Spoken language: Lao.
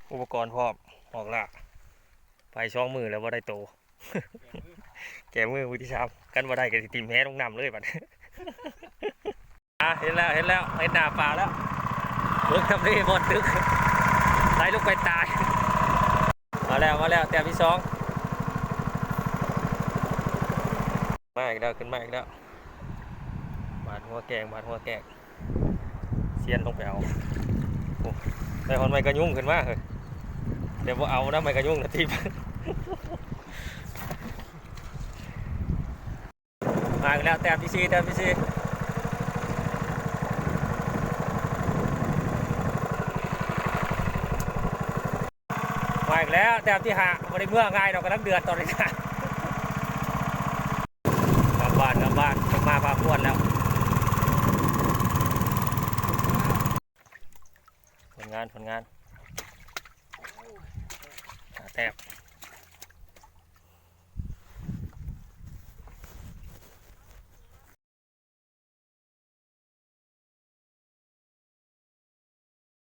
ອຸປະກອນພ້ອມ ອອກລ່າ ໄປສອງມື້ແລ້ວບໍ່ໄດ້ໂຕ ແກ້ມືມື້ທີສາມ ຄັນບໍ່ໄດ້ກໍຊິຖິ້ມແຫລົງນ້ຳເລີຍບັດ ອ່າ ເຫັນແລ້ວ ເຫັນແລ້ວ ເຫັນໜ້າປາແລ້ວ ເບິ່ງທຳເລບ່ອນຕຶກ ໄຫຼລົງໄປຕາຍ ມາແລ້ວ ມາແລ້ວ ແຕ້ມທີສອງ ມາອີກແລ້ວ ຂຶ້ນມາອີກແລ້ວ ບາດຫົວແກງ ບາດຫົວແກງ ຊຽນລົງໄປເອົາ ໂອ້ ໄດ້ຮອດໄມ້ກະຍຸງຂຶ້ນມາເຮີ້ຍ ແຕ່ບໍ່ເອົານຳ ໄມ້ກະຍຸງນະ ຖິ້ມ ມາອີກແລ້ວ ແຕ້ມທີສີ່ ແຕ້ມທີສີ່ ມາອີກແລ້ວ ແຕ້ມທີຫ້າ ບໍ່ໄດ້ເມືອງ່າຍດອກ ກຳລັງເດືອດຕອນນີ້ນະ ກັບບ້ານ ກັບບ້ານ ຈະມາພາກວນແລ້ວ ຜົນງານ ຜົນງານ ຫ້າແຕ້ມ.